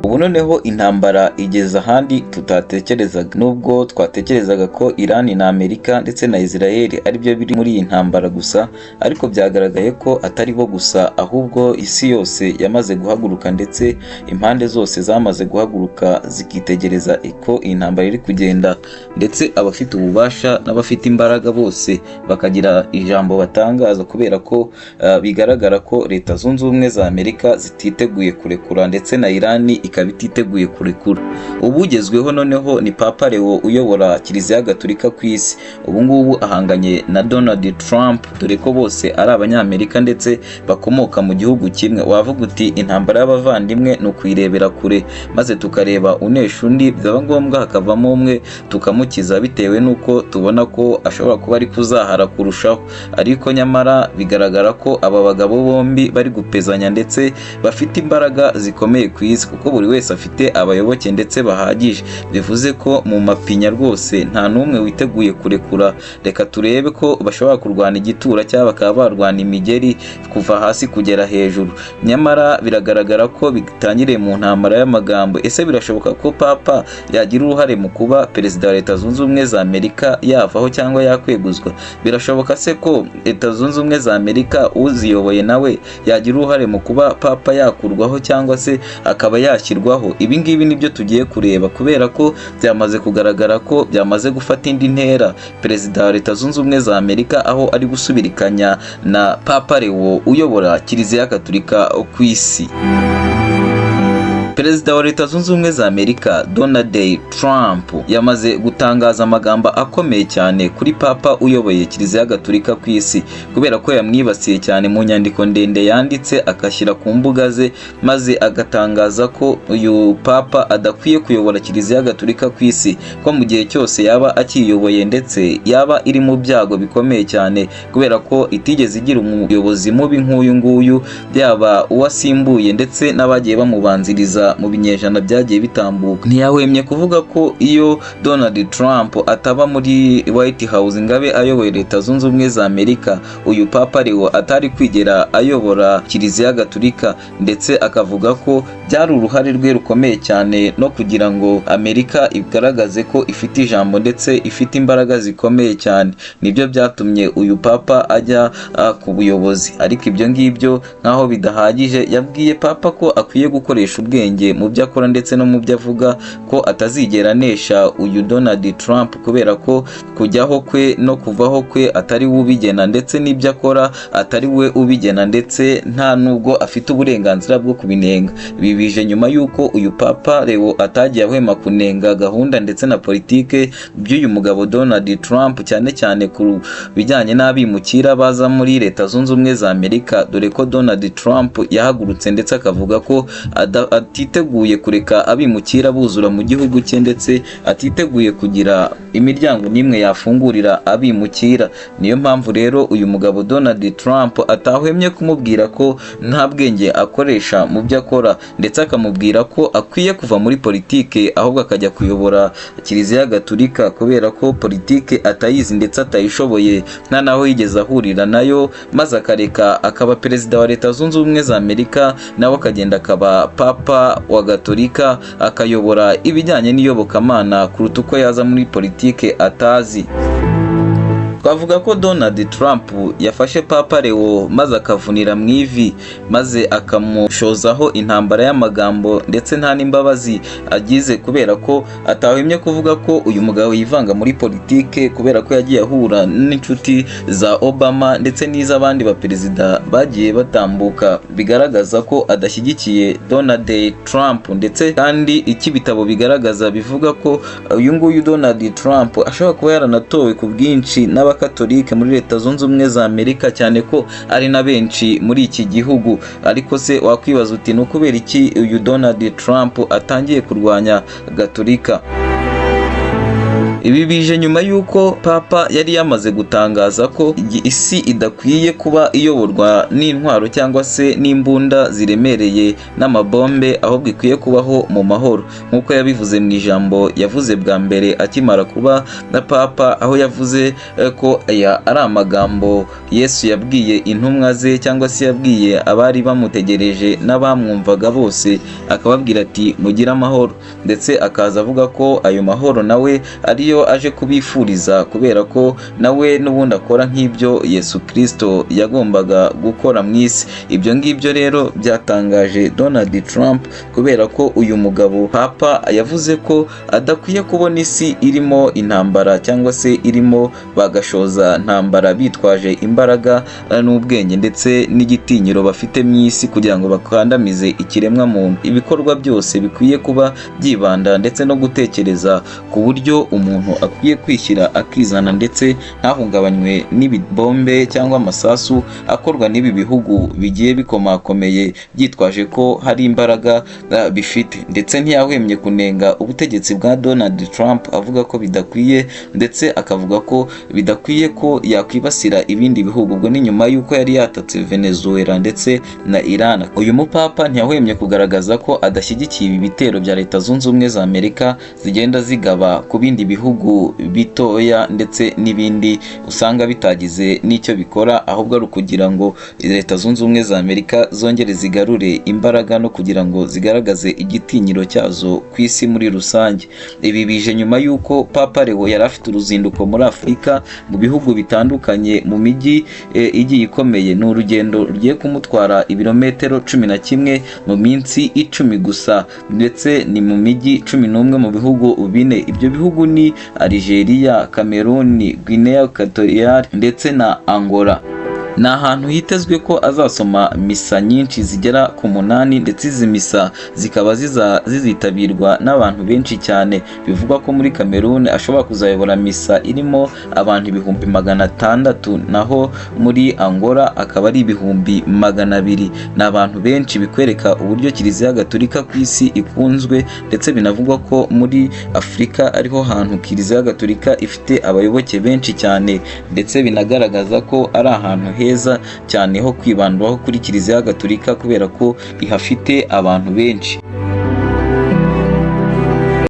Ubu noneho intambara igeze ahandi tutatekerezaga. Nubwo twatekerezaga ko Iran na Amerika ndetse na Israel aribyo biri muri iyi ntambara gusa, ariko byagaragaye ko atari bo gusa, ahubwo isi yose yamaze guhaguruka, ndetse impande zose zamaze guhaguruka zikitegereza ko iyi ntambara iri kugenda, ndetse abafite ububasha n'abafite imbaraga bose bakagira ijambo batangaza, kubera ko bigaragara ko Leta Zunze Ubumwe za Amerika zititeguye kurekura, ndetse na Iran ikaba ititeguye kurekura. Ubugezweho noneho ni Papa Leo uyobora Kiliziya Gatolika ku isi. Ubu ngubu ahanganye na Donald Trump, dore ko bose ari Abanyamerika ndetse bakomoka mu gihugu kimwe. Wavuga uti intambara y'abavandimwe ni ukuyirebera kure, maze tukareba unesha undi, byaba ngombwa hakavamo umwe tukamukiza bitewe n'uko tubona ko ashobora kuba ari kuzahara kurushaho. Ariko nyamara bigaragara ko aba bagabo bombi bari gupezanya, ndetse bafite imbaraga zikomeye ku isi, kuko buri wese afite abayoboke ndetse bahagije. Bivuze ko mu mapinya rwose nta n'umwe witeguye kurekura. Reka turebe ko bashobora kurwana igitura cyangwa bakaba barwana imigeri kuva hasi kugera hejuru. Nyamara biragaragara ko bitangiriye mu ntambara y'amagambo. Ese birashoboka ko Papa yagira uruhare mu kuba perezida wa Leta Zunze Ubumwe za Amerika yavaho cyangwa yakweguzwa? Birashoboka se ko Leta Zunze Ubumwe za Amerika, uziyoboye nawe, yagira uruhare mu kuba Papa yakurwaho cyangwa se akaba yashyirwaho? Ibi ngibi nibyo tugiye kureba, kubera ko byamaze kugaragara ko byamaze gufata indi ntera. Perezida wa Leta Zunze Ubumwe za Amerika aho ari gusubirikanya na Papa Leo uyobora Kiliziya Gatolika ku isi. Perezida wa Leta Zunze Ubumwe za Amerika Donald Trump yamaze gutangaza amagambo akomeye cyane kuri Papa uyoboye Kiliziya Gatolika ku isi, kubera ko yamwibasiye cyane mu nyandiko ndende yanditse agashyira ku mbuga ze, maze agatangaza ko uyu Papa adakwiye kuyobora Kiliziya Gatolika ku isi, ko mu gihe cyose yaba akiyoboye ndetse yaba iri mu byago bikomeye cyane, kubera ko itigeze igira umuyobozi mubi nk'uyu nguyu, byaba uwo asimbuye ndetse n'abagiye bamubanziriza mu binyejana byagiye bitambuka. Ntiyahwemye kuvuga ko iyo Donald Trump ataba muri White House ngo abe ayoboye Leta Zunze Ubumwe za Amerika, uyu Papa Leo atari kwigera ayobora Kiliziya Gatolika, ndetse akavuga ko byari uruhare rwe rukomeye cyane no kugira ngo Amerika igaragaze ko ifite ijambo ndetse ifite imbaraga zikomeye cyane, nibyo byatumye uyu Papa ajya ku buyobozi. Ariko ibyo ngibyo nk'aho bidahagije, yabwiye Papa ko akwiye gukoresha ubwenge mu byo akora ndetse no mu byo avuga, ko atazigera anesha uyu Donald Trump, kubera ko kujyaho kwe no kuvaho kwe atari we ubigena, ndetse n'ibyo akora atari we ubigena, ndetse nta nubwo afite uburenganzira bwo kubinenga. Ibi bije nyuma y'uko uyu Papa Leo atagiye ahwema kunenga gahunda ndetse na politike by'uyu mugabo Donald Trump, cyane cyane ku bijyanye n'abimukira baza muri Leta Zunze Ubumwe za Amerika, dore ko Donald Trump yahagurutse ndetse akavuga ko atiteguye kureka abimukira buzura mu gihugu cye, ndetse atiteguye kugira imiryango n'imwe yafungurira abimukira. Niyo mpamvu rero uyu mugabo Donald Trump atahwemye kumubwira ko nta bwenge akoresha mu byo akora, ndetse akamubwira ko akwiye kuva muri politike ahubwo akajya kuyobora Kiliziya Gatolika, kubera ko politike atayizi ndetse atayishoboye, nta naho yigeze ahurira nayo, maze akareka akaba perezida wa Leta Zunze Ubumwe za Amerika, nawe akagenda akaba Papa wa Gatolika, akayobora ibijyanye n'iyobokamana kuruta uko yaza muri politike atazi. Twavuga ko Donald Trump yafashe Papa Leo maze akavunira mu ivi, maze akamushozaho intambara y'amagambo, ndetse nta n'imbabazi agize, kubera ko atahwemye kuvuga ko uyu mugabo yivanga muri politike, kubera ko yagiye ahura n'inshuti za Obama ndetse n'iz'abandi baperezida bagiye batambuka, bigaragaza ko adashyigikiye Donald Trump. Ndetse kandi icyo ibitabo bigaragaza bivuga ko uyu nguyu Donald Trump ashobora kuba yaranatowe ku bwinshi n'Abakatolike muri Leta Zunze Ubumwe za Amerika, cyane ko ari na benshi muri iki gihugu. Ariko se wakwibaza uti ni ukubera iki uyu Donald Trump atangiye kurwanya Gatolika? Ibi bije nyuma y'uko Papa yari yamaze gutangaza ko isi idakwiye kuba iyoborwa n'intwaro cyangwa se n'imbunda ziremereye n'amabombe, ahubwo ikwiye kubaho mu mahoro, nk'uko yabivuze mu ijambo yavuze bwa mbere akimara kuba na Papa, aho yavuze ko aya ari amagambo Yesu yabwiye intumwa ze cyangwa se yabwiye abari bamutegereje n'abamwumvaga bose, akababwira ati: "Mugire amahoro", ndetse akaza avuga ko ayo mahoro nawe ariyo aje kubifuriza, kubera ko nawe n'ubundi akora nk'ibyo Yesu Kristo yagombaga gukora mu isi. Ibyo ngibyo rero byatangaje Donald Trump, kubera ko uyu mugabo Papa yavuze ko adakwiye kubona isi irimo intambara cyangwa se irimo bagashoza ntambara bitwaje imbaraga n'ubwenge ndetse n'igitinyiro bafite mu isi kugira ngo bakandamize ikiremwa muntu. Ibikorwa byose bikwiye kuba byibanda ndetse no gutekereza ku buryo umuntu akwiye kwishyira akizana, ndetse ntahungabanywe n'ibibombe cyangwa amasasu akorwa n'ibi bihugu bigiye bikomakomeye byitwaje ko hari imbaraga bifite. Ndetse ntiyahwemye kunenga ubutegetsi bwa Donald Trump, avuga ko bidakwiye, ndetse akavuga ko bidakwiye ko yakwibasira ibindi bihugu. Ubwo ni nyuma y'uko yari yatatse Venezuela ndetse na Iran. Uyu mupapa ntiyahwemye kugaragaza ko adashyigikiye ibi bitero bya Leta Zunze Ubumwe za Amerika zigenda zigaba ku bindi bihugu bitoya ndetse n'ibindi usanga bitagize n'icyo bikora, ahubwo ari ukugira ngo Leta Zunze Ubumwe za Amerika zongere zigarure imbaraga no kugira ngo zigaragaze igitinyiro cyazo ku isi muri rusange. Ibi bije nyuma y'uko Papa Leo yari afite uruzinduko muri Afurika, mu bihugu bitandukanye, mu mijyi igiye ikomeye. Ni urugendo rugiye kumutwara ibirometero 11 mu minsi 10 gusa, ndetse ni mu mijyi 11 mu bihugu bine. Ibyo bihugu ni Algeria, Cameroon, Guinea Equatoriale ndetse na Angola. Ni ahantu hitezwe ko azasoma misa nyinshi zigera ku munani, ndetse izi misa zikaba zizitabirwa n'abantu benshi cyane. Bivugwa ko muri Cameroon ashobora kuzayobora misa irimo abantu 600,000, naho muri Angola akaba ari 200,000. Ni abantu benshi, bikwereka uburyo Kiliziya Gatolika ku isi ikunzwe, ndetse binavugwa ko muri Afurika ariho hantu Kiliziya Gatolika ifite abayoboke benshi cyane, ndetse binagaragaza ko ari ahantu heza cyane ho kwibandwaho kuri Kiliziya Gatolika, kubera ko ihafite abantu benshi.